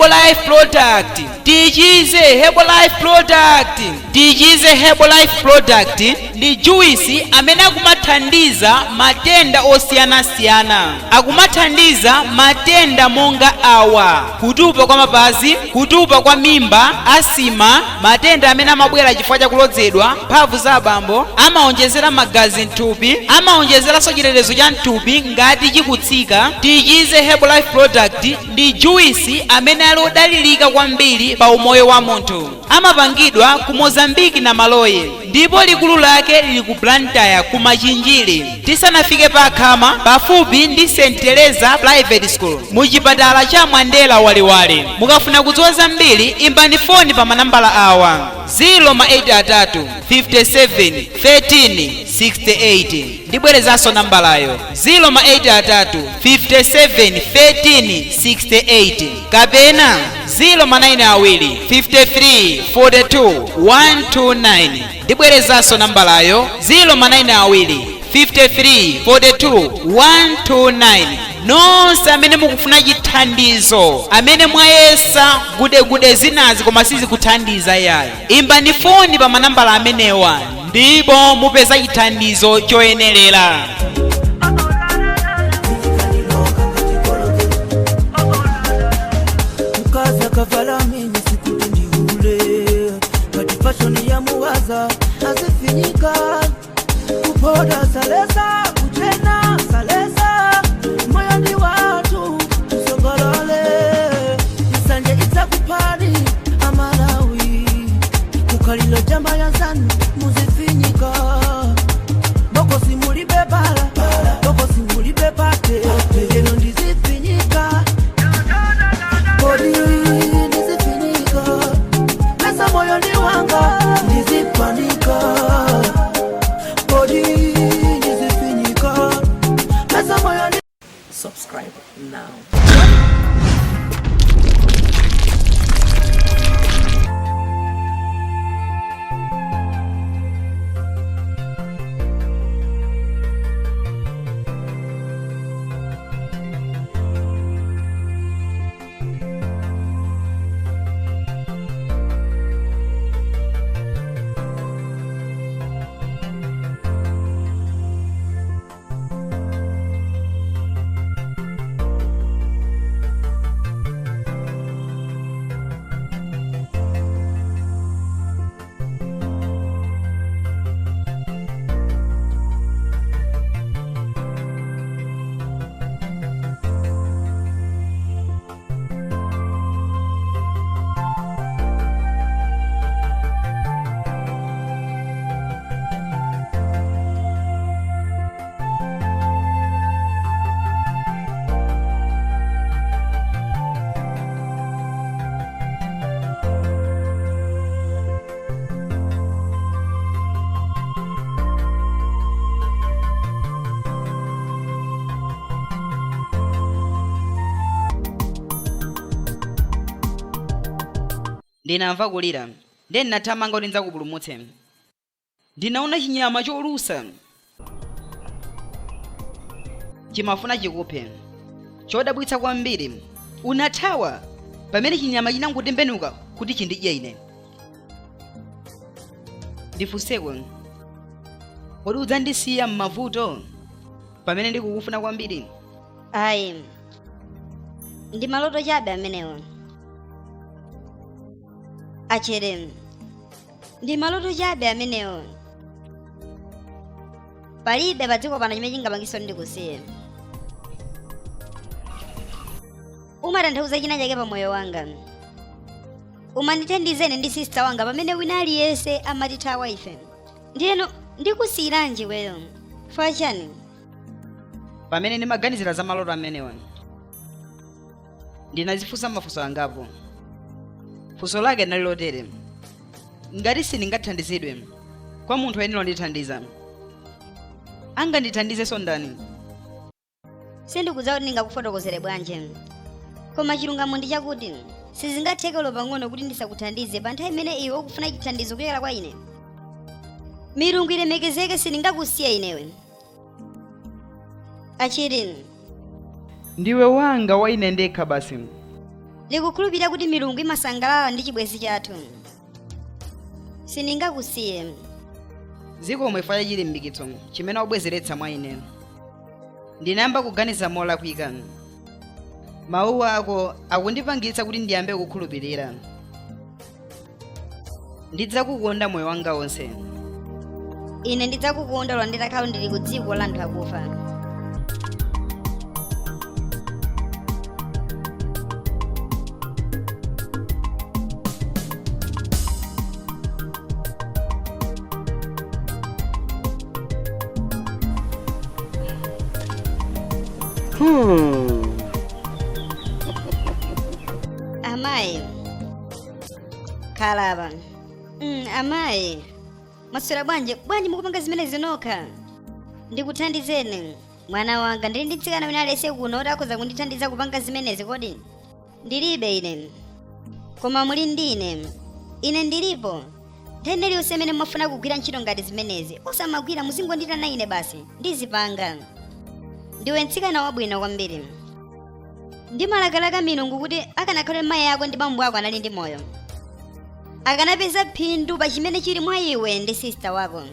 Herbalife product. Tichize Herbalife product. Tichize Herbalife product ndi juwisi amene akumathandiza matenda osiyanasiyana. Akumathandiza matenda monga awa: kutupa kwa mapazi, kutupa kwa mimba, asima, matenda amene amabwera chifukwa cha kulodzedwa, mphamvu za abambo, amaonjezera magazi mthupi, amaonjezeranso chitetezo cha mthupi ngati chikutsika. Tichize Herbalife product ndi juwisi amene ali odalirika kwambiri pa umoyo wa munthu. Amapangidwa ku Mozambiki na Maloye, ndipo likulu lake lili ku Blantyre, ku Machinjiri, tisanafike pa Khama, pafupi ndi St Teresa Private School, mu chipatala cha Mwandela Waliwali. Mukafuna kudziwa zambiri, imbani foni pa manambala awa: 0 ma 83 57 13 68. Ndibwerezanso nambalayo: 0 ma 83 57 13 68, kapena 0 ma 9 53 42 129. Ndibwerezanso nambalayo: 0 ma 9 53 42 129. Nonse amene mukufuna chithandizo, amene mwayesa gudegude zinazi koma sizikuthandiza yayi, imbani foni pa manambala amenewa ndipo mupeza chithandizo choyenerera. Mkazi akavala mini sikuti ndiule kati fashoni ya muwaza azifinyika kupoda salesa kuchena salesa moyo ndi watu tusongolole isanje idzakupani amalawi kukalilo jamba ya zanu muzifinyika bokosi mulibe bala bokosi mulibe pate eno ndizifinyika kodi ndizifinyika pesa moyo ndi wanga ndizipanika kodi ndizifinyika pesa moyo ndi Subscribe now. Ndinamva kulira, ndiye ndinathamanga kuti ndidzakupulumutse. Ndinaona chinyama cholusa chimafuna chikuphe. Chodabwitsa kwambiri, unathawa pamene chinyama chinangotembenuka kuti chindidye ine. Ndifunseko, kodi udzandisiya m'mavuto pamene ndikukufuna kwambiri? Ayi, ndi maloto chabe amenewo. Achere, ndi maloto chabe amenewo. Palibe pa dziko pano chimene chingapangitse kuti ndikusiye. Umatanthauza china chake pa moyo wanga. Umandithandiza ine ndi sister wanga pamene wina aliyense amatithawa ife. Ndiyeno ndikusiyiranji iweyo? Chifukwa chani? Pamene ndimaganizira za maloto amenewa, ndinazifunsa mafunso angapo. Funso lake linali lotere: ngati sindingathandizidwe kwa munthu woyenera kundithandiza, angandithandizenso ndani? Sindikudziwa kuti ndingakufotokozere bwanji, koma chilungamo ndi chakuti sizingatheke olo pang'ono kuti ndisakuthandize pa nthawi imene iwe ukufuna chithandizo kuchokera kwa ine. Milungu ilemekezeke, sindingakusiye inewe. Achiri, Ndiwe wanga wa ine ndekha basi. Ndikukhulupirira kuti milungu imasangalala ndi chibwenzi chathu. Sindingakusiye. Zikomo chifukwa cha chilimbikitso chimene wabwezeretsa mwa ine. Ndinayamba kuganiza molakwika. Mawu ako akundipangitsa kuti ndiyambe kukhulupirira. Ndidzakukonda moyo wanga wonse. Ine ndidzakukonda olo nditakhala ndili ku dziko la anthu akufa. Amayi, khala apa. Amayi, mwaswera bwanji? Bwanji mukupanga zimenezi nokha? Ndikuthandizeni mwana wanga. Ndili ndi mtsikana wina aliyense kuno oti akhoza kundithandiza kupanga zimenezi kodi? Ndilibe ine, koma muli ndi ine. Ine ndilipo. Nthawi iliyonse imene mwafuna kugwira ntchito ngati zimenezi, osamagwira, muzingondiitana ine basi, ndizipanga. Ndiwe mtsikana wabwino kwambiri. Ndimalakalaka milungu kuti akanakhala mayi ako ndi bambo ako anali ndi moyo, akanapeza phindu pa chimene chili mwa iwe ndi sista wako.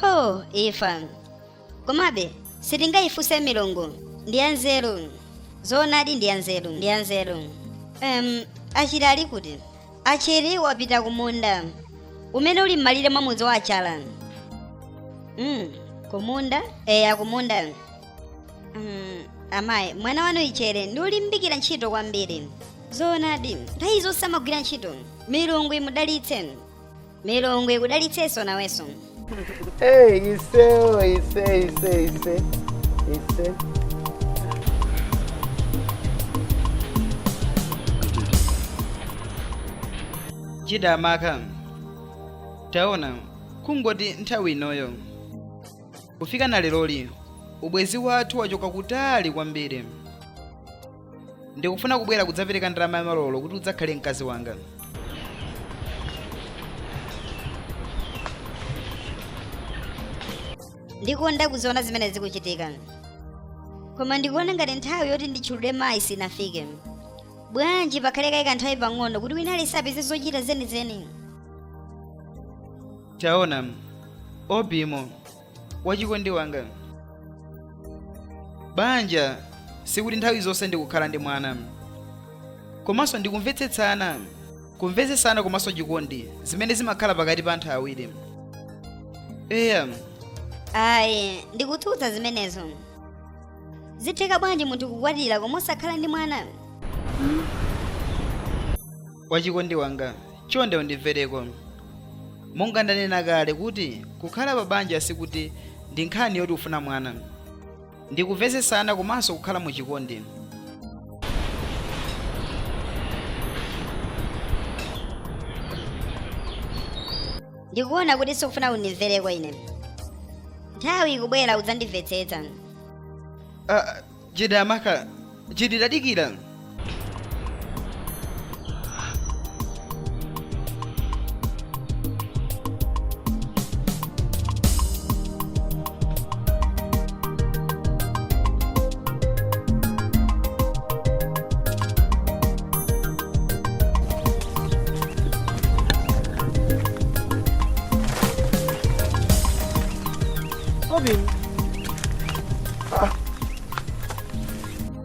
Ho, ifa. Komabe sitingayifunse milungu, ndi yanzeru. Zoonadi ndi yanzeru, ndi yanzeru. Achiri ali kuti? Achiri wapita kumunda umene uli m'malire mwa mudzi wa Achala. Kumunda? Eya, kumunda. Amayi, mwana wanu Ichere ndi ulimbikira ntchito kwambiri. Zoonadi, nthawi zonse amagwira ntchito. Milungu imudalitse. Milungu ikudalitsenso nawenso. Hey, ise, oh, ise, ise, ise, ise. Chidamaka, taona kungoti nthawi inoyo kufika na leroli, ubwenzi wathu wachoka kutali kwambiri. Ndikufuna kubwera kudzapereka ndalama ya malolo kuti udzakhale mkazi wanga. Ndikonda kuziona zimene zikuchitika, koma ndikuona ngati nthawi yoti nditchulidwe mayi sinafike. Bwanji pakhale kaye kanthawi pang'ono kuti wina aliyense apeze zochita zenizeni? Taona, Obimo wachikondi wanga, banja sikuti nthawi zonse ndikukhala ndi mwana, komanso ndikumvetsetsana, kumvetsetsana komanso chikondi zimene zimakhala pakati pa anthu awiri. Eya. Ayi, ndikutsutsa zimenezo. Zitheka bwanji munthu kukwatira koma osakhala ndi mwana? Wachikondi wanga, chonde undimvereko. Monga ndanena kale kuti kukhala pa banja sikuti ndi nkhani yoti ufuna mwana, ndikumvetsetsana komanso kukhala mu chikondi. Ndikuona kuti sukufuna undimvereko ine. Nthawi ikubwera udzandimvetsetsa. Chidamaka, Chidi, tadikira. Obi.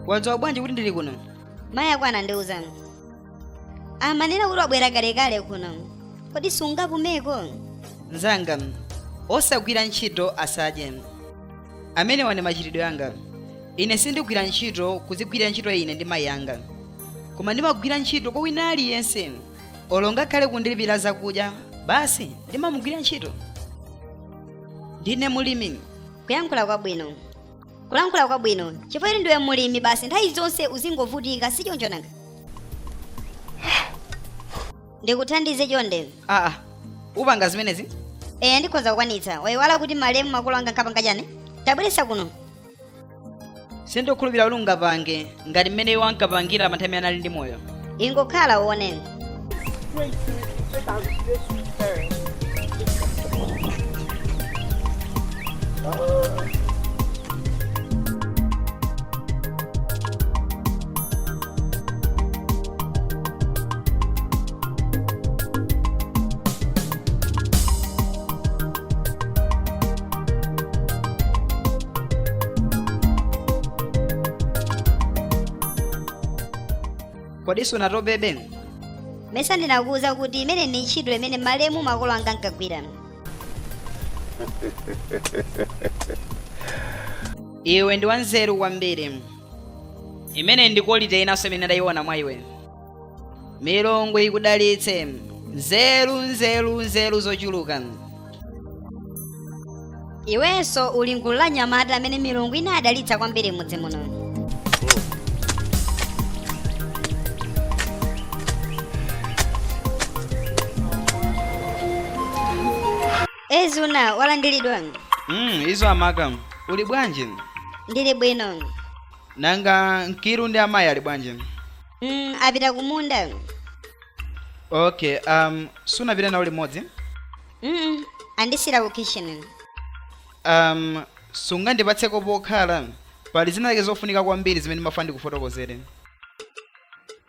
Wadziwa bwanji kuti ndili kuno? Mayi ako anandiuza. Amanena kuti wabwera kalekale kuno. Kodi sungapumeko? Mzanga, osagwira ntchito asadye. Amenewa ndi machitidwe anga. Ine sindigwira ntchito kuzigwira ntchito ine ndi mayi anga, koma ndimagwira ntchito kwa wina aliyense. Olo ngakhale kundilipira zakudya, basi ndimamugwira ntchito. Ndine mulimi. Kuyankhula kwabwino. Kulankhula kwabwino. Chifukwa kuti ndiwe mulimi basi nthawi zonse uzingovutika, si choncho nanga? Ndikuthandize chonde. Aa, upanga zimenezi? Eya, ndikhoza kukwanitsa. Wayiwala kuti malemu makolo anga ankapanga chani? Tabweretsa kuno. Sindikukhulupirira kuti ungapange ngati mmene iwo ankapangira pa nthawi imene anali ndi moyo. Ingokhala uone. Kodi sunatopebe? Mesa ndinakuwuza kuti imene ndi ntchito imene malemu makolo anga ankagwira. Iwe ndi wanzeru kwambiri. Imene ndi quality inanso imene ndayiona mwa iwe. Milungu ikudalitse. Nzeru, nzeru, nzeru zochuluka. Iwenso uli mgulu la anyamata amene milungu inadalitsa kwambiri m'mudzi muno. Ezuna, walandiridwa. Izo amaka. Uli bwanji? Ndili bwino. Nanga Nkiru ndi amayi ali bwanji? Apita kumunda. Okay, sunapita nawo limodzi? Andisira ku kitchen. Sungandipatseko pokhala. Pali zina zake zofunika kwambiri zimene ndimafuna ndikufotokozere.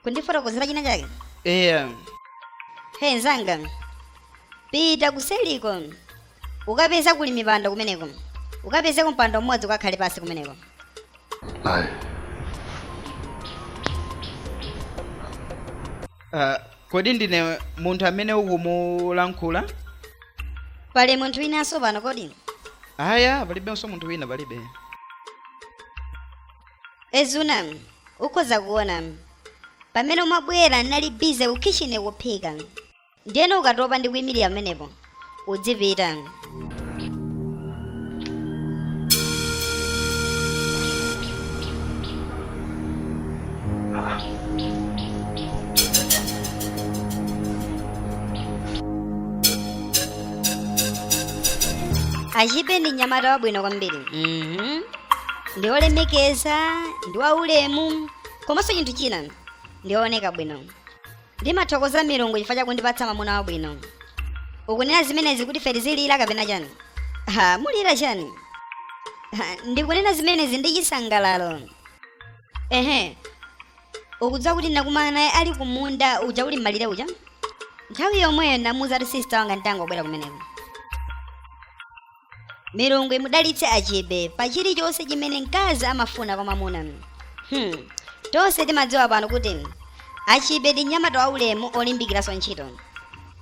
Kundifotokozera china chake? Eya. Hey nzanga. Pita kuseliko. Ukapeza kuli mipando kumeneko. Ukapeze mpando mmodzi ukakhale pasi kumeneko. Ayi. Kodi ndine munthu amene ukumulankhula? Pali munthu winanso pano kodi? Aya, palibenso munthu wina, palibe. Ezuna, ukhoza kuona. Pamene umabwera ndinali busy ku kitchen kuphika. Ndiyeno ukatopa ndi kuyimirira pamenepo, udzipita. Achibe ndi mnyamata wabwino kwambiri. Ndi wolemekeza, ndi waulemu, komanso chinthu china, ndi wooneka bwino. Ndimathokoza milungu chifukwa chakundipatsa mwamuna wabwino. Ukunena zimenezi kuti ife tizilira kapena chani? Ha, mulira chani? Ha, ndikunena zimenezi ndi chisangalalo. Ehe. Ukudziwa kuti ndakumana naye ali kumunda uja uli m'malire uja? Nthawi yomweyo ndamuwuza kuti sister wanga nditangobwera kumeneko. Milungu imudalitse Achibe pa chilichonse chimene mkazi amafuna kwa mwamuna. Tonse timadziwa pano kuti Achibe ndi mnyamata waulemu olimbikiranso ntchito.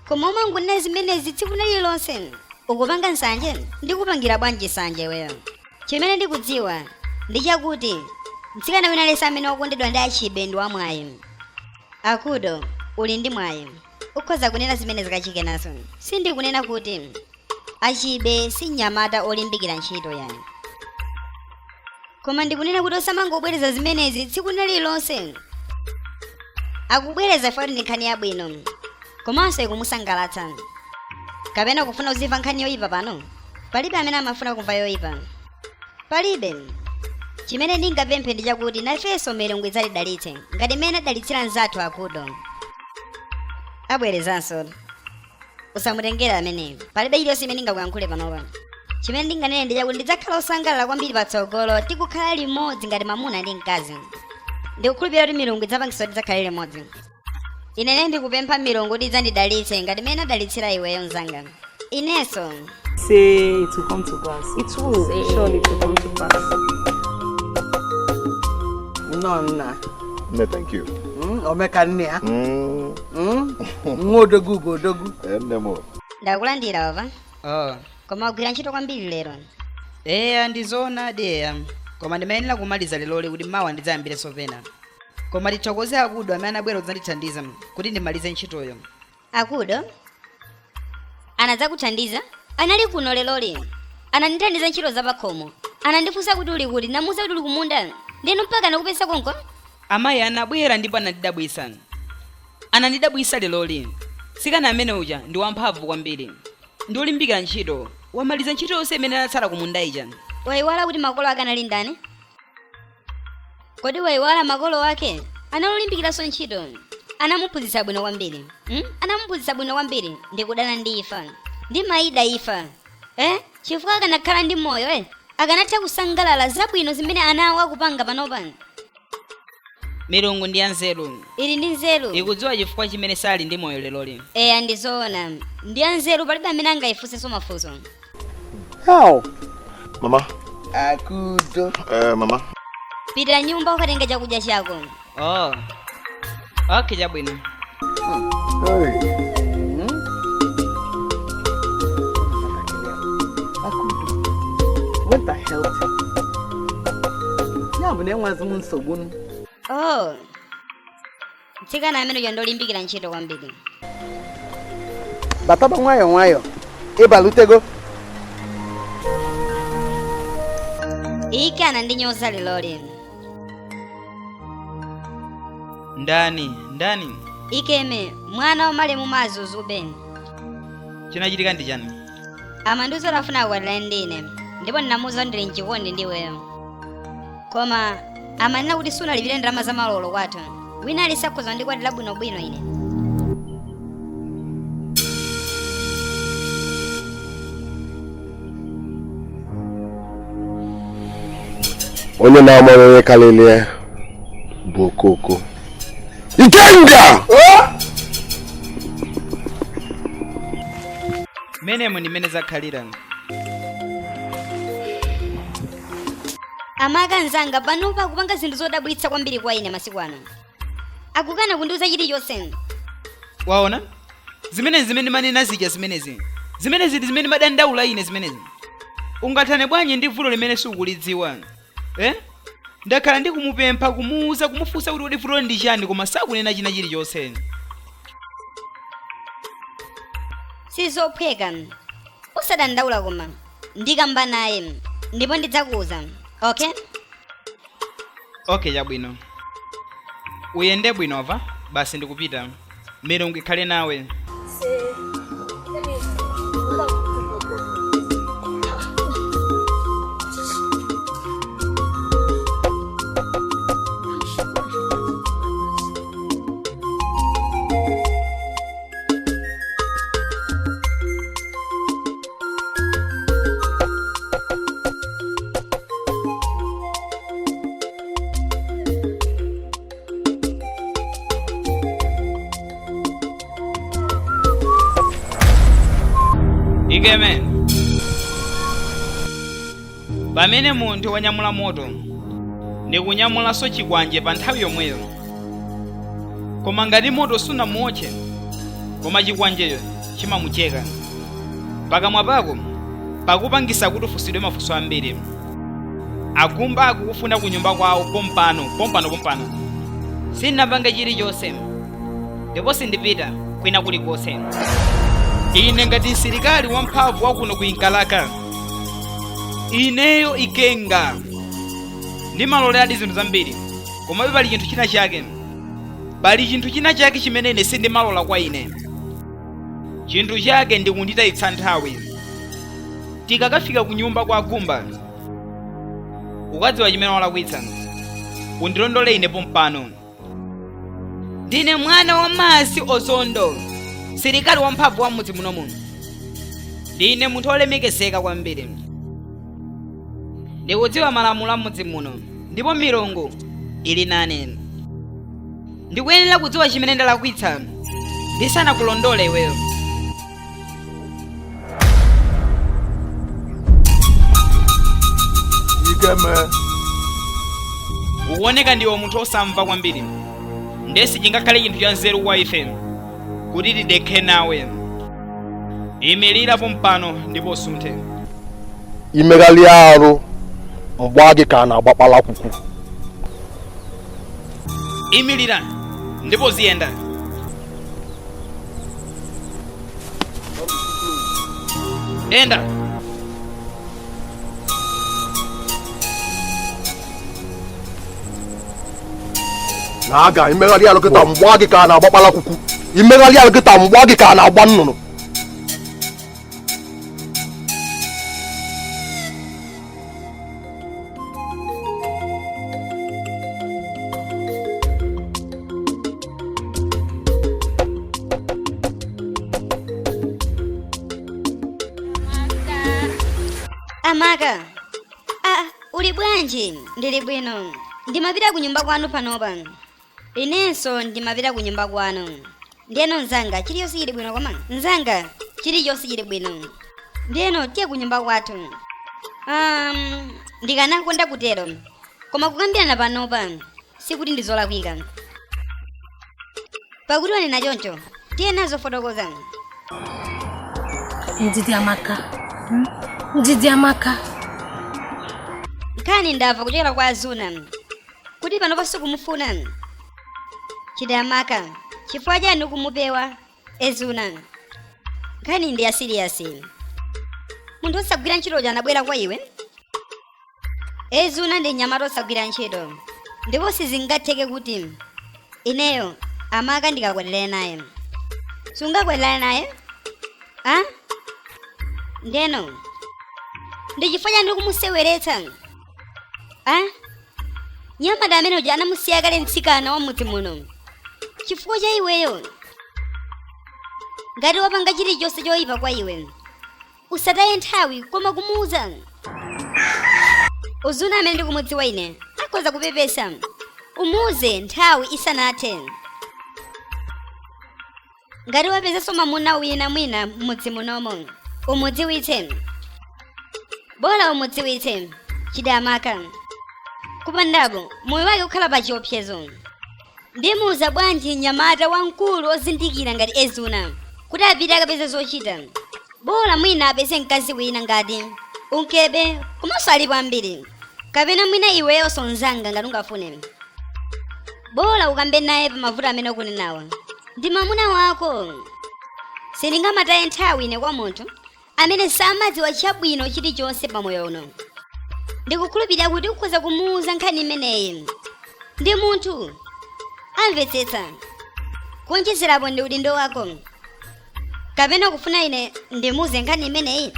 Koma umangonena zimenezi tsiku lililonse. Ukupanga nsanje? Ndikupangira bwanji nsanje iweyo? Chimene ndikudziwa ndi chakuti mtsikana wina aliyense amene wakondedwa ndi Achibe ndi wamwayi. Akudo, uli ndi mwayi. Ukhoza kunena zimene zikachike naso. Sindikunena kuti Achibe si mnyamata olimbikira ntchito yani. Koma ndikunena kuti osamangobwereza zimenezi tsiku lililonse. Akubwereza foti ndi nkhani yabwino, komanso ikumusangalatsa. Kapena kufuna kuzimva nkhani yoyipa pano? Palibe amene amafuna kumva yoyipa. Palibe. Chimene ndingapemphe ndi chakuti nafenso milungu idzatidalitse ngati mmene adalitsira anzathu Akudo. Abwerezanso. Usamutengere ameneyo. Palibe chiliyonse imene ndingakuyankhule panopa. Chimene ndinganene ndi chakuti ndidzakhala osangalala kwambiri patsogolo tikukhala limodzi ngati mwamuna ndi mkazi. Ndikukhulupirira kuti milungu idzapangitsa kuti tidzakhale limodzi. Inene ndikupempha milungu kuti idzandidalitse ngati mmene adalitsira iweyo mnzanga. Inenso. Say it will come to pass. It will. Surely it will come to pass. Nonna. No, thank you. Omeka nne ya. Nwa odogwu bụ odogwu. Nne m. Ndakulandira ova. Oh. Koma ugwira ntchito kwambiri lero. Eya, ndizoona deya. Koma ndimayenera kumaliza leloli kuti mawa ndidzayambirenso pena. Koma tithokoze Akudo amene anabwera kudzandithandiza kuti ndimalize ntchitoyo. Akudo? Anadzakuthandiza? Anali kuno leloli. Anandithandiza ntchito zapakhomo. Anandifunsa kuti uli kuti, namuwuza kuti uli kumunda. Ndeno mpaka anakupeza konko? Amayi anabwera ndipo anandidabwisa. Anandidabwisa leloli. Mtsikana amene uja ndi wamphamvu kwambiri. Ndi olimbikira ntchito. Wamaliza ntchito yonse imene anatsala kumunda ija. Wayiwala kuti makolo ake anali ndani? Kodi wayiwala makolo ake? Analimbikiranso ntchito. Anamuphunzitsa bwino kwambiri. Anamuphunzitsa bwino kwambiri. Ndikudana ndi imfa. Ndimayida imfa. Chifukwa akanakhala ndi moyo, Akanatha kusangalala zabwino zimene ana awo akupanga panopa. Milungu ndi yanzeru. Ili ndi nzeru. Ikudziwa chifukwa chimene sali ndi moyo leloli. Eya, ndizoona. Ndi yanzeru, palibe amene angayifunsenso mafunso. How? Mama. Akudo. Mama. Pita nyumba ukatenga chakudya chako. Oh. Okay, chabwino. Hey. Akudo, nwata healthy. Ya bụ na enwezi m nsogbu nụ. Oh, mtsikana amene uja ndolimbikira ntchito kwambiri. Bataba nwayọọ nwayọọ. Ịbalutego. Ike anandinyoza liloli. Ndani ndani? Ikeme mwana wamalemu mazuzube. Chinachitika ndi chani? Amandiuza kuti afuna kukwatira ndine, ndipo ndinamuwuza kuti ndili mchikondi ndiweyo. Koma amanena kuti sunalipire ndalama za malolo kwathu. Wina ali sakhoza ndikwatira bwinobwino ine. Onye na-amara onye karịrị ya bụ okoko. Ikenga! Menemo ndimene zakhalira. Amaka anzanga panopa akupanga zinthu zodabwitsa kwambiri kwa ine masiku ano. Akukana kundiuza chilichonse. Waona? Zimenezi zimene manena zija zimenezi. Zimenezi ndi zimene madandaula ine zimenezi. Ungathane bwanji ndi vuto limene sukulidziwa? Eh? Ndakhala ndikumupempha, kumuwuza, kumufunsa kuti kodi vuto ndi chani, koma sakunena china chilichonse. Sizophweka. Usadandaula koma. Ndikamba naye ndipo ndidzakuwuza. Okay? Okay, chabwino. Uyende bwinova, basi ndikupita. Milungu ikhale nawe. Ikeme. Pamene munthu wanyamula moto, ndikunyamulanso chikwanje pa nthawi yomweyo. Koma ngati moto sunamuotche, koma chikwanjeyo chimamucheka. Pakamwa pako pakupangisa kuti ufunsidwe mafunso ambiri. Agumba akukufuna ku nyumba kwawo pompano, pompano, pompano. Sindinapange chilichonse, ndipo sindipita kwina kulikonse. Ine ngati msilikali wamphamvu wakuno ku Inkalaka, ineyo Ikenga, ndimaloleradi zinthu zambiri, komabe pali chinthu china chake. Pali chinthu china chake chimene ine sindimalola kwa ine. Chinthu chake ndikunditayitsa nthawi. Tikakafika ku nyumba kwa Agumba, ukadziwa chimene walakwitsa, undilondole ine pompano. Ndine mwana wa Masi Ozondo, msilikali wamphamvu wa mudzi muno muno. Ndine munthu wolemekezeka kwambiri. Ndikudziwa malamulo a mudzi muno, ndipo milungu ili nane. Ndikuyenera kudziwa chimene ndalakwitsa ndisanakulondole iweyo. Ikeme. Ukuoneka ndiwe munthu osamva kwambiri. Ndesi chingakhale chinthu cha nzeru kwa ife kuti tidekhe nawe. Imirira pompano ndipo usunthe. Imeghalị arụ mgba gị ka na-agbakpala akwụkwọ. Imirira ndipo ziyenda. Enda. Na-aga imeghalị arụ kịta mgba gị ka na-agbakpala akwụkwọ. Imeghalị arụ kịta mgba gị ka na-agba nnụnụ. Amaka. Ah, uli bwanji? Ndili bwino. Ndimapita ku nyumba kwanu panopa. Inenso ndimapita ku nyumba kwanu. Ndiyeno nzanga, chilichonse chili bwino koma? Nzanga, chilichonse chili bwino. Ndiyeno tiye ku nyumba kwathu. Ndikanakonda kutero. Koma kukambirana panopa sikuti ndizolakwika. Pakuti wanena choncho, tiye nazo fotokoza. Ndidi Amaka. Ndidi Amaka. Nkhani ndamva kuchokera kwa Azuna kuti panopo sikumufuna Chidamaka. Chifukwa chani ukumupewa Ezuna? Nkhani ndi ya serious. Munthu osagwira ntchito uja anabwera kwa iwe. Ezuna ndi mnyamata osagwira ntchito, ndipo sizingatheke kuti ineyo Amaka ndikakwatirane naye. Sungakwatirane naye? A? Ndeno ndi chifukwa chani ukumuseweretsa? A? Mnyamata amene uja anamusiya kale mtsikana wa mudzi muno chifukwa cha iweyo. Ngati wapanga chilichonse choyipa kwa iwe, usataye nthawi koma kumuuza. Uzuna amene ndikumudziwa ine akhoza kupepesa. Umuuze nthawi isanathe. Ngati wapezanso mwamuna wina mwina m'mudzi munomo, umudziwitse. Bola umudziwitse Chidamaka, kupandapo moyo wake kukhala pa chiopsezo. Ndimuuza bwanji mnyamata wamkulu ozindikira ngati Ezuna kuti apite akapeze zochita? Bola mwina apeze mkazi wina ngati Unkebe, komanso alipo ambiri, kapena mwina iweyonso mnzanga ngati ungafune. Bola ukambe naye pa mavuto amene ukunenawa. Ndi mwamuna wako. Sindingamataye nthawi ine kwa munthu amene samadziwa chabwino chilichonse pa moyo uno. Ndikukhulupirira kuti ukhoza kumuuza nkhani imeneyi. Ndi munthu amvetsetsa. Kuonjezerapo ndi udindo wako. Kapena kufuna ine ndimuuze nkhani imeneyi?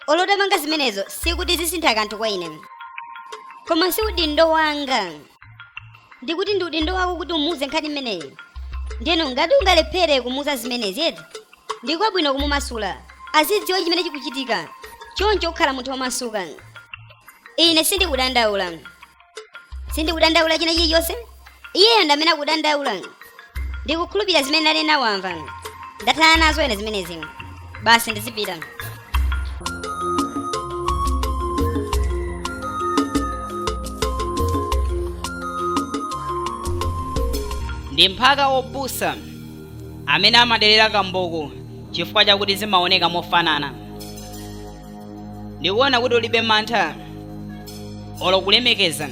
Olo utapanga zimenezo sikuti zisintha kanthu kwa ine. Koma si udindo wanga. Ndikuti ndi udindo wako kuti umuuze nkhani imeneyi. Ndeno ngati ungalephere kumuuza zimenezi eti, ndi kwabwino kumumasula azidziwa chimene chikuchitika. Choncho ukhala munthu womasuka. Ine sindikudandaula. Sindikudandaula china chilichonse. Iyeyo ndi amene akudandaula. Ndikukhulupirira zimene ndanena wamva. Ndathana nazo ine zimenezi. Basi ndizipita. Ndi mphaka wopusa amene amaderera kambuku chifukwa chakuti zimaoneka mofanana. Ndikuona kuti ulibe mantha olo kulemekeza.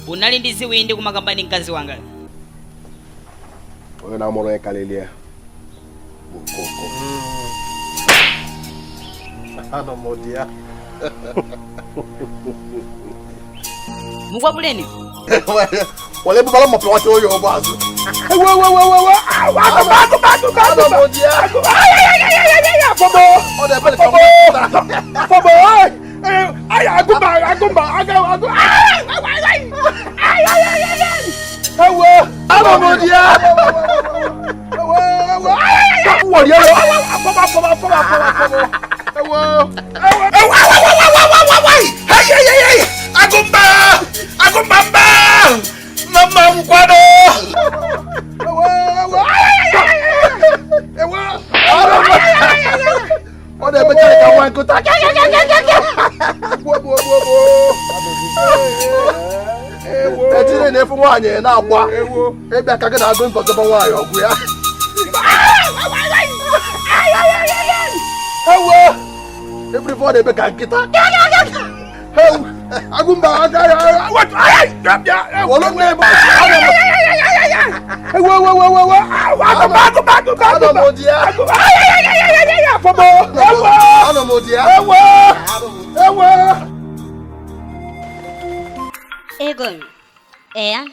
Unali ndi ziwindi kumakamba ndi mkazi wanga. Onye na-amụrụ onye karịrị ya bụ okoko. Anọ m ụdị ya. Mukwapuleni. Wale bubala mọ̀pẹ̀ wá tí ó yọ ọgbà azụ. Ewo ewo ewo ewo. Agụba agụba agụba Anọ m agụba. ụdị ya. Agụba. Ayayayayaya fọbọ. Ọ na-ebe dị ka Fọbọ. Fọbọ. Ay agụba agụba agụ agụ. Ayayayayay. Ewo. Anọ m ụdị ya. Ewo ewo. Wọ̀rị ya. Fọbọ fọbọ fọbọ fọbọ fọbọ. Ewo. Ewo. Ewo ewo ewo ewo ewo. Hey hey hey hey. Agụmba. Agụmba mba. Mama m kwado. Ewo ewo. Ewo. Ọ na-emecha dị ka nwa nkụta. Gbuo gbuo gbuo gbuo. Ewo. Etinye na-efu nwaanyị na-agba. Ewo. Ịbịa ka gị na-agụ ntọjọba nwaanyị ọgwụ ya. Ewo. Ebiri ọ na-eme ka nkịta. Ewo. Agụmba aka ya. Wetu. Ay bịa. Wọlụ nne ebe Ewo ewo ewo ewo. Agụmba agụmba agụmba Anọ m agụmba. ụdị ya. Agụmba. Ayayayayaya fọbọ. Ewo. Anọ m ụdị ya. Ewo. Ewo. Ego. Eya.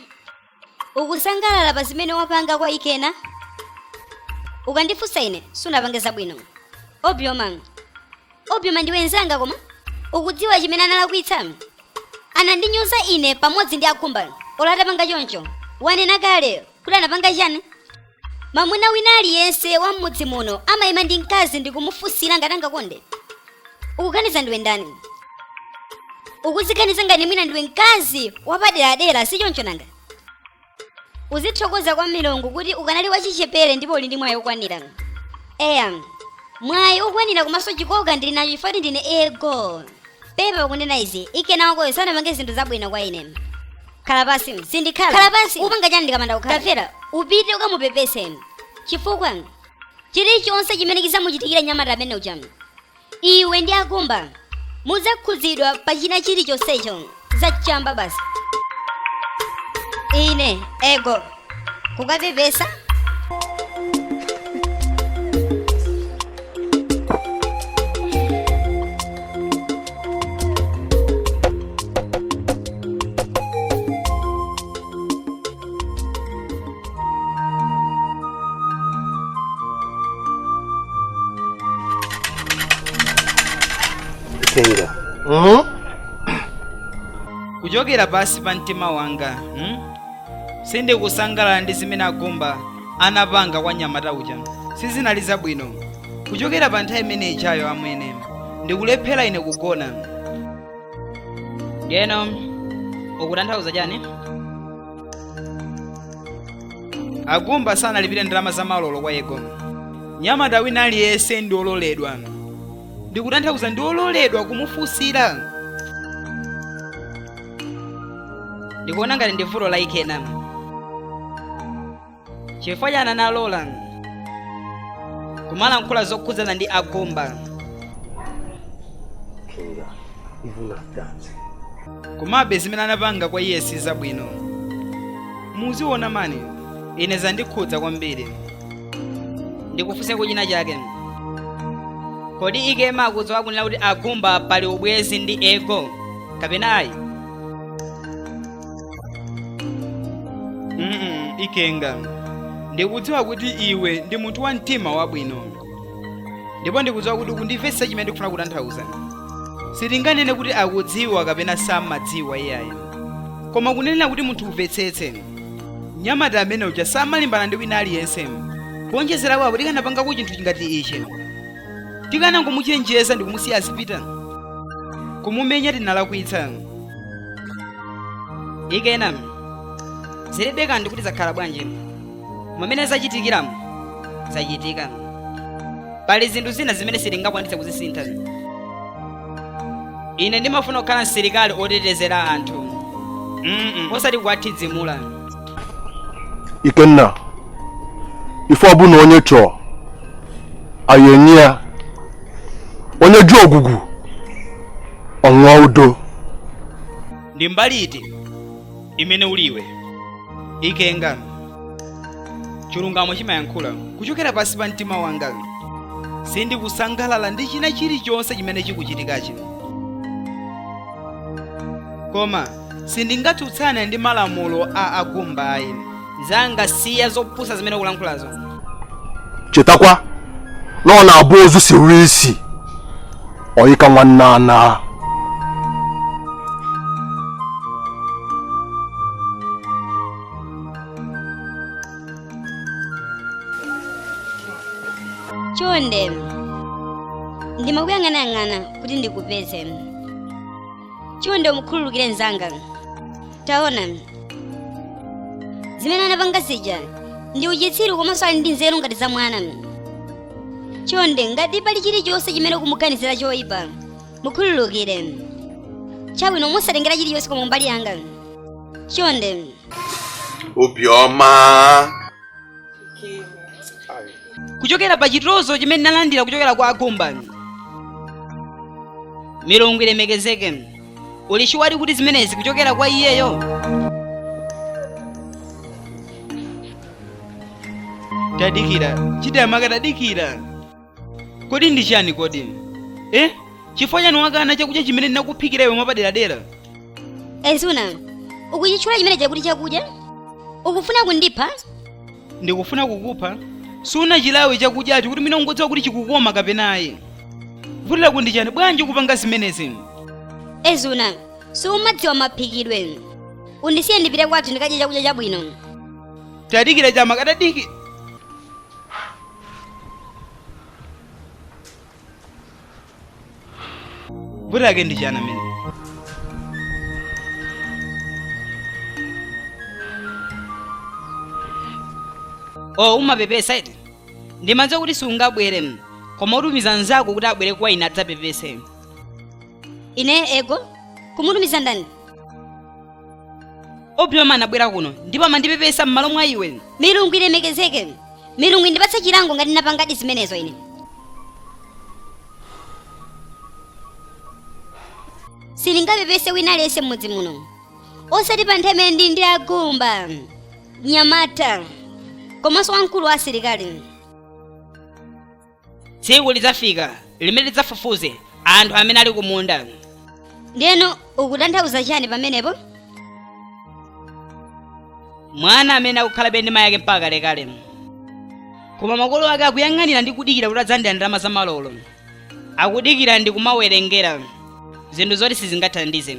Ukusangalala pa zimene wapanga kwa Ikena? Ukandifunsa ine, sunapange zabwino. Obioma. Obioma ndiwe nzanga koma ukudziwa chimene analakwitsa? Anandinyoza ine pamodzi ndi akhumba. Olo atapanga choncho, wanena kale kuti anapanga chani? Mamuna wina aliyense wa m'mudzi muno amayima ndi mkazi ndi kumufunsira ngati angakonde. Ukuganiza ndiwe ndani? Ukuziganiza ngati mwina ndiwe mkazi wapaderadera, si choncho nanga? Uzithokoza kwa Mulungu kuti ukanali wachichepere ndipo uli ndi mwayi wokwanira. Eya, mwayi wokwanira komanso chikoka ndili nacho chifukwa ndine ego. Pepa pakunena izi, Ikena wakoyo sanapange zinthu zabwino kwa ine. Khala pansi. Sindikhala. Khala pansi. Upanga chani ndikamanda kukhala? Tamvera, upite ukamupepese. Chifukwa chilichonse chimene chizamuchitikira nyamata amene uja, iwe ndi akumba mudzakhudzidwa pa china chilichonsecho. Zachamba basi. Ine ego kukapepesa. Ikenga. Kuchokera pasi pa mtima wanga, Sindikusangalala ndi zimene agumba anapanga kwa nyamata uja. Sizinali zabwino. Kuchokera pa nthawi imene ichayo amwene, ndikulephera ine kugona. Ndiyeno ukutanthauza chani? Agumba sanalipire ndalama za malolo kwa ego. Nyamata wina aliyense ndi ololedwa. Ndikutanthauza ndi ololedwa kumufunsira. Ndikuona ngati ndi vuto la Ikena. Chifukwa chani analola kumalankhula zokhudzana ndi agumba? Ikenga, even at that. Komabe zimene anapanga kwa iye si zabwino. Muziona mani, ine zandikhudza kwambiri. Ndikufunse kuchina chake. Kodi Ikema akudziwa kunena kuti agumba pali ubwezi ndi ego kapena ayi? Ikenga, ndikudziwa kuti iwe ndi munthu wa mtima wabwino, ndipo ndikudziwa kuti ukundimvetsa chimene ndikufuna kutanthauza. Sitinganene kuti akudziwa kapena samadziwa iyayi, koma kunenera kuti munthu umvetsetse, nyamata amene uja samalimbana ndi wina aliyense. Kuonjezera kwapo tikanapangako chinthu ngati ichi, tikanangomuchenjeza ndi kumusiya azipita. Kumumenya tinalakwitsa. Ikena, zilibe kanthu kuti zakhala bwanji, pamene zachitikiramo zachitika. Pali zinthu zina zimene sitingakwanitse kuzisintha. Ine ndimafuna kukhala msilikali otetezera anthu, osati kuwathidzimula. Ikenna, ife ọbụla onye chọọ anyị enye ya. Onye ju ogwugwu ọṅụọ udo. Ndi mbali iti imene uliwe? Ikenga, chilungamo chimayankhula kuchokera pansi pa mtima wanga. Sindikusangalala ndi china chilichonse chimene chikuchitikachi, koma sindingatsutsane ndi malamulo a agumba ayi. Nzanga, siya zopusa zimene ukulankhulazo. Chetakwa na ọ na-abụ ozu siri isi ọyịka nwanne ana. Chonde, ndimakuyang'anayang'ana kuti ndikupeze. Chonde umukhululukire mnzanga. Taona zimene anapanga zija ndi uchitsiru, komanso ali ndi nzeru ngati za mwana. Chonde, ngati pali chilichonse chimene ukumuganizira choyipa, mukhululukire. Chabwino, musatengera chilichonse koma mbali yanga. Chonde. Obiọma. Kuchokera pa chitonzo chimene nalandira kuchokera kwa agumba, milungu ilemekezeke. Uli sure kuti zimenezi kuchokera kwa iyeyo? Tadikira, chidamaka, tadikira. Kodi ndi chani kodi? Chifukwa chani wakana chakudya chimene ndinakuphikira iwe mwapaderadera? Ezuna, ukuchitchula chimene chakuti chakudya? Ukufuna kundipha? Ndikufuna kukupha? Suna chilawe chakudyacho kuti mwina ungodziwa kuti chikukoma kapena ayi. Vutira kundi chani bwanji kupanga zimenezi? Ezuna, sumadziwa maphikidwe. Undisiye ndipite kwathu ndikadye chakudya chabwino. Tadikira chamaka, tadiki. Vuto lake ndi chani amene? Oh, umapepesa iti? Ndimadziwa kuti sungabwere, koma utumiza nzako kuti abwere kwa ine adzapepese. Ine ego kumutumiza ndani? Obioma anabwera kuno ndipo amandipepesa m'malo mwa iwe. Milungu ilemekezeke. Milungu indipatse chilango ngati napangadi zimenezo ine. Sindingapepese wina aliyense m'mudzi muno, osati pa nthawi imene ndili ndi agumba, mnyamata komanso wamkulu wa asilikali. Tsiku lidzafika limene lidzafufuze anthu amene ali kumunda. Ndiyeno ukutanthauza chani pamenepo? Mwana amene akukhalabe ndi mayi ake mpaka kalekale, koma makolo ake akuyang'anira ndi kudikira kuti adzalandira ndalama za malolo. Akudikira ndi kumawerengera zinthu zoti sizingathandize.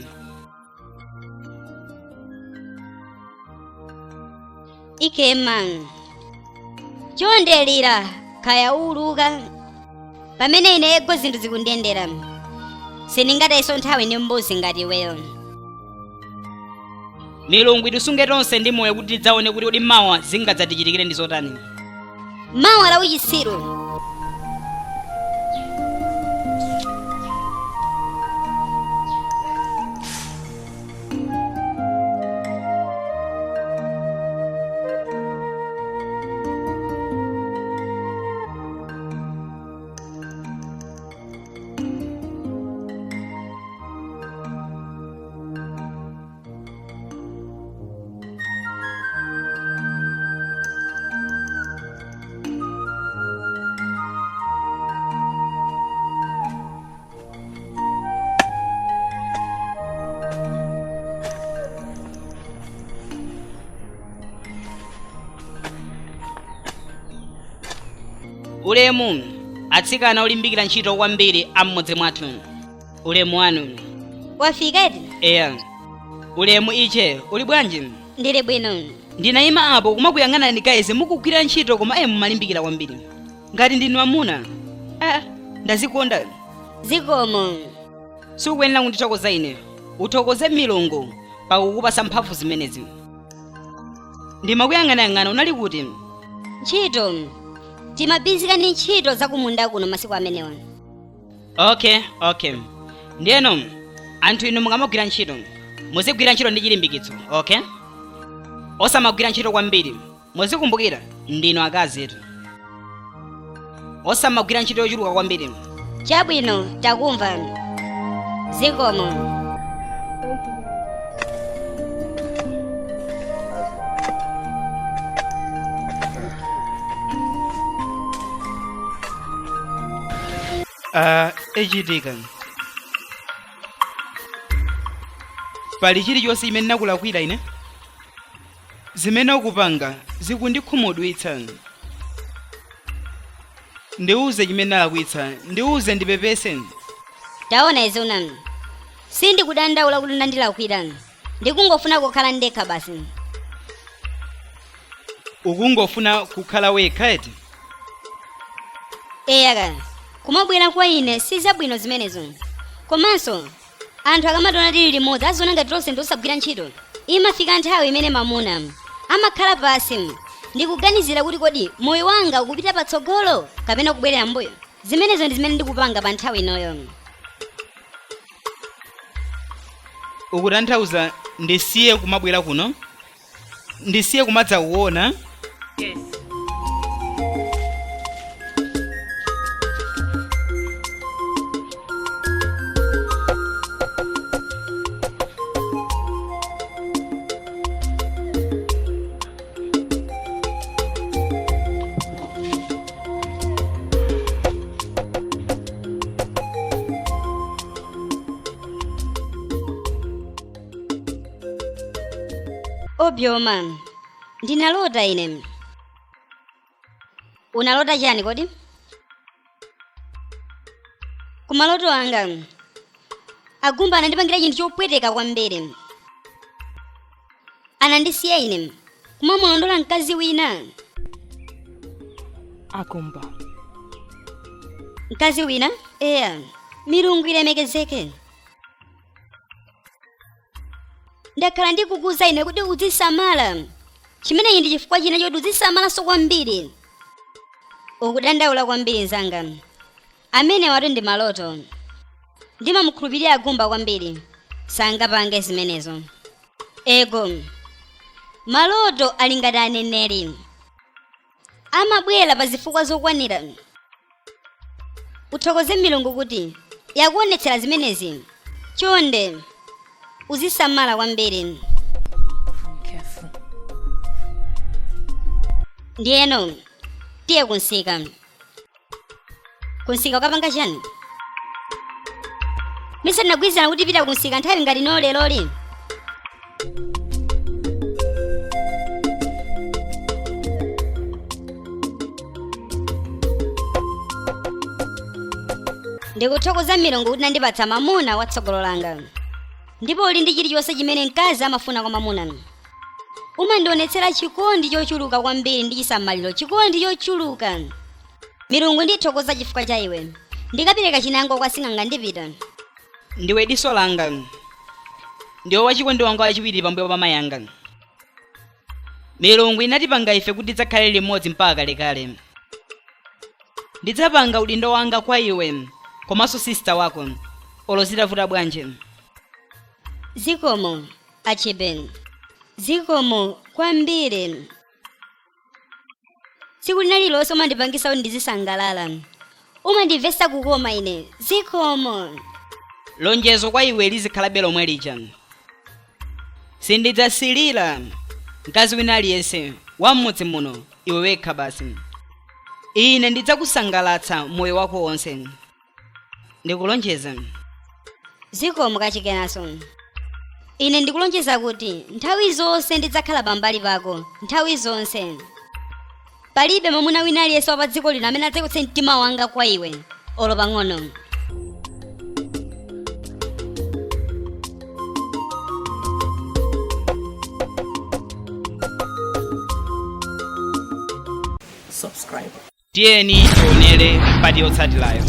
Ikema, chondelira kaya uluka pamene ine ego zinthu zikundiyendera. Sindingatayenso nthawi ndi mbuzi ngati iweyo. Milungu itisunge tonse ndi moyo kuti tidzaone kuti kodi mawa zingadzatichitikire ndi zotani. Mawa la uchitsiru. Ulemu atsikana olimbikira ntchito kwambiri am'mudzi mwathu. Ulemu wanu. Wafika eti? Eya. Ulemu iche, uli bwanji? Ndili bwino. Ndinayima apo kumakuyang'anani guys mukugwira ntchito koma ayi mumalimbikira kwambiri. Ngati ndinu amuna. Ah, ndazikonda. Zikomo. Sikuyenera kundithokoza ine. Uthokoze milungu pakukupasa mphamvu zimenezi. Ndimakuyang'anayang'ana unali kuti? Ntchito. Timabizika ndi ntchito zakumunda kuno masiku amenewa. Okay, okay. Ndiyeno anthu inu mukamagwira ntchito, muzigwira ntchito ndi chilimbikitso, okay? Osamagwira ntchito kwambiri. Muzikumbukira ndinu akazi etu. Osamagwira ntchito yochuluka kwambiri. Chabwino, takumva. Zikomo. Ichitika pali chilichonse chimene ndakulakwira ine? Zimene ukupanga zikundikhumudwitsa. Ndiuze chimene ndalakwitsa, ndiuze ndipepese. Taona Izuna, sindikudandaula kuti unandilakwira, ndikungofuna kukhala ndekha basi. Ukungofuna kukhala wekha eti? Eyaka, kumabwera kwa ine si zabwino zimenezo. Komanso anthu akamationa tili limodzi aziona ngati tonse ndiosagwira ntchito. Imafika nthawi imene mamuna amakhala pasi ndikuganizira kuti kodi moyo wanga ukupita patsogolo kapena kubwerera mbuyo. Zimenezo ndi zimene ndikupanga pa nthawi inoyo. Ukutanthauza ndisiye kumabwera kuno? Ndisiye kumadzakuona? Yes. Obioma, ndinalota ine. Unalota chani kodi? Kumaloto anga agumba anandipangira chinthu chopweteka kwambiri. Anandisiya ine kumamulondola mkazi wina. Agumba. Mkazi wina? Eya, milungu ilemekezeke. Ndakhala ndikukuza ine kuti uzisamala. Chimenechi ndi chifukwa china choti uzisamalanso kwambiri. Ukudandaula kwambiri nzanga. Amene watu ndi maloto. Ndimamukhulupirira agumba kwambiri. Sangapange zimenezo. Ego. Maloto ali ngati aneneri, amabwera pa zifukwa zokwanira. Uthokoze milungu kuti yakuonetsera zimenezi. Chonde uzisamala kwambiri. Careful. Ndiyeno tiye kunsika. Kunsika ukapanga chani? Misa tinagwirizana kuti pita kunsika nthawi ngati ino leroli. Ndikuthokoza milungu kuti nandipatsa mamuna watsogolo langa, ndipo uli ndi chilichonse chimene mkazi amafuna kwa mamuna. Umandionetsera chikondi chochuluka kwambiri ndi chisamaliro, chikondi chochuluka. Milungu ndithokoza chifukwa cha iwe. Ndikapereka chinango kwa sing'anga ndipita. Ndiwe diso langa, ndiwe wachikondi wanga wachiwiri pambuyo pa mayi anga. Milungu inatipanga ife kuti tidzakhale limodzi mpaka kalekale. Ndidzapanga udindo wanga kwa iwe komanso sister wako, olo zitavuta bwanji. Zikomo Achibe, zikomo kwambiri. Tsiku lina lililonse umandipangisa kuti ndizisangalala, umandimvetsa kukoma ine. Zikomo. Lonjezo kwa iwe lizikhalabe lomwe lija. Sindidzasilira mkazi wina aliyense wa mmudzi muno, iwe wekha basi. Ine ndidzakusangalatsa moyo wako wonse, ndikulonjeza. Zikomo kachikenaso. Ine ndikulonjeza kuti nthawi zonse ndidzakhala pambali pako, nthawi zonse. Palibe mwamuna wina aliyense wa pa dziko lino amene adzachotse mtima wanga kwa iwe olo pang'ono. Subscribe. Tiyeni tionere pati yotsatirayo.